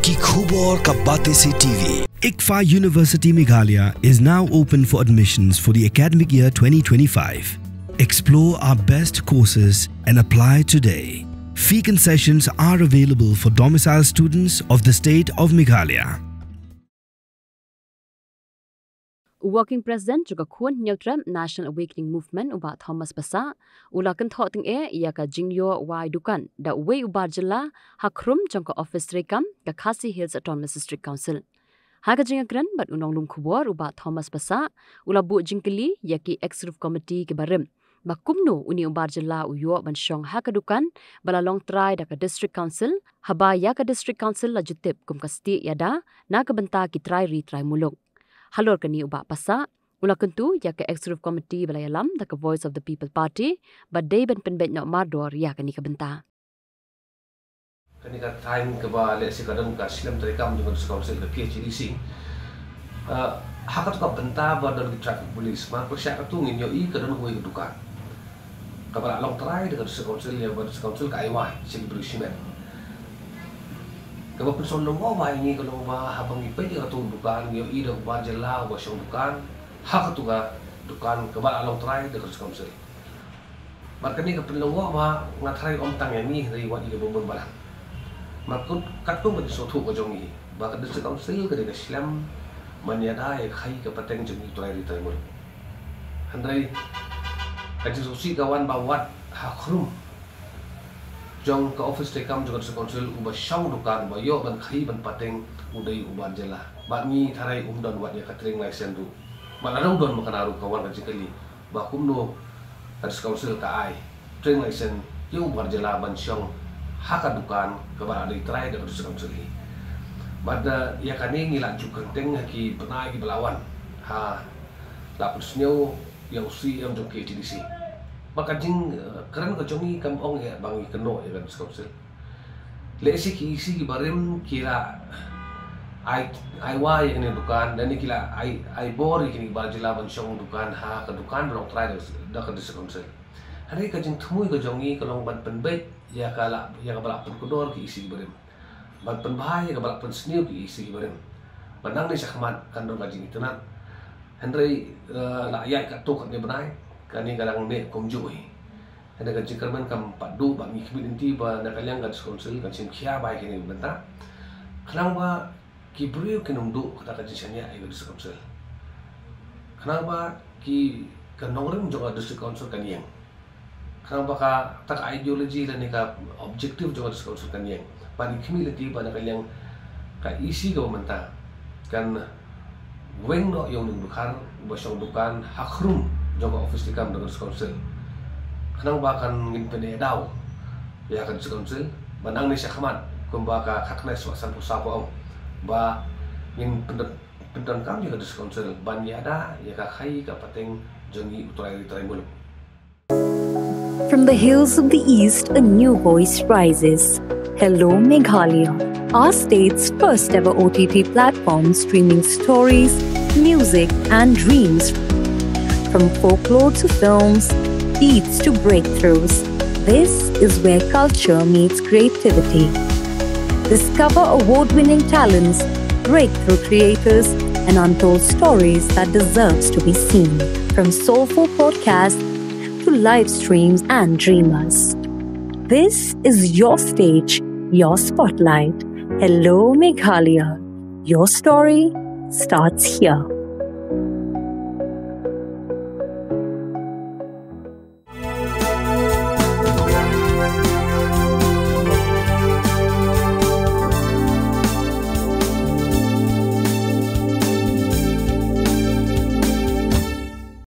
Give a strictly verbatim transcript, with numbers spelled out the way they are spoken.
Ki khubor ka Batesi T V. ICFAI University Meghalaya is now open for admissions for the academic year twenty twenty-five. Explore our best courses and apply today. Fee concessions are available for domicile students of the state of Meghalaya. U Working President jong ka Khun Hynñiewtrep National Awakening Movement, u Bah Thomas Passah, u la kynthoh tyngeh ïa ka jingïoh wai dukan da uwei u bar jylla ha khrum jong ka ophis treikam ka Khasi Hills Autonomous District Council. Ha ka jingïakren bad u nonglum khubor, u Bah Thomas Passah u la buh jingkylli ïa ki Executive Committee kiba rim ba kumno une u bar jylla u ïoh ban shong ha ka dukan ba la long trai da ka District Council, haba ïa ka District Council la ju tip kum ka stieh ïada na ka bynta ki trai ri trai muluk. Halor kane, u Bah Passah u la kyntu ïa ka Executive Committee ba la ïalam da ka Voice of the People Party ba dei ban pynbeit noh mardor ïa kane ka bynta. Kane ka thaiñ kaba lehse ka don ka shlem treikam jong ka District Council, ka K H A D C. Ha katu ka bynta ba don ki traffic police, man pyrshah katu ngin ïohi ka don kawei ka dukan kaba la long trai da ka District Council, ïa ba District Council ka ai wai sha ki briew shimet. Kaba pynshong lyngngoh ba ïa ngi ka long ba haba ngi peit ïa katu ka dukan, ngi ïohi da u bar jylla uba shong dukan ha katu ka dukan kaba la long trai da ka District Council. Bad kane ka pynlyngngoh ba nga tharai ym tang ïa ngi, hynrei wat ïa ki bun bun balang. Bad katkum ka jingsngewthuh ka jong ngi ba ka District Council ka dei ka shlem ban ïada ïa ka khaïi ka pateng jong ngi u trai ri trai muluk. Hynrei ka jingsngewsih ka wan ba wat ha khrum jong ka ophis treikam jong ka District Council uba shong dukan, uba ïoh ban khaïi ban pateng u dei u bar jylla. Bad ngi tharai um don wat ïa ka trading license ruh. Bad lada u don ma kane ruh, ka wan ka jingkylli ba kumno ka District Council ka ai trading license ïa u bar jylla ban shong ha ka dukan kaba la dei trai da ka District Council hi. Bad ïa kane ngi la ju kren teng ha ki bnai kiba la wan, ha la pynsngew ïa u C E M jong ka K H A D C. Bad ka jingkren ka jong ngi kam ong ïa ba ngi kynnoh ïa ka District Council. Lehse ki E C kiba rim ki la ai, ai wai ïa kine dukan, lane ki la ai, ai bor ïa kine ki bar jylla ban shong dukan ha ka dukan ba long trai da ka District Council. Hynrei ka jingthmu ka jong ngi ka long ban pynbeit ïa ka la, ïa kaba la pynkordor ki E C kiba rim, ban pynbha ïa kaba la pynsniew ki E C kiba rim ba nangne shakhmat kan don ka jingitynnad. Hynrei la ïaid katto katne bnai, kane ka dang neh kumjuh hi. Hynrei ka jingkyrmen kam pat duh, bad ngi khmih lynti ba na ka liang ka District Council kan shim khia bha ïa kine ki bynta, khnang ba ki briew kin ym duh kata ka jingshaniah ïa ka District Council, khnang ba ki, ka nongrim jong ka District Council kan ïeng, khnang ba kata ka ideology lane ka objective jong ka District Council kan ïeng. Bad ngi khmih lynti ba na ka liang ka E C kaba mynta kan weng noh ïa une u dkhar uba shong dukan ha khrum jong ka ophis treikam jong ka District Council, khnang ba kan ngin pyneh daw ïa ka District Council ba nangne shakhmat, kumba ka khatkhyndai spah sanphew saw ka ong, ba ngin pyndonkam ïa ka District Council ban ïada ïa ka khaïi ka pateng jong ngi u trai ri trai muluk. From the hills of the East, a new voice rises. Hello, Meghalaya, our state's first ever O T T platform streaming stories, music, and dreams. From folklore to films, beats to breakthroughs, this is where culture meets creativity. Discover award winning talents, breakthrough creators, and untold stories that deserves to be seen. From soulful podcasts to live streams and dreamers. This is your stage, your spotlight. Hello, Meghalaya. Your story starts here.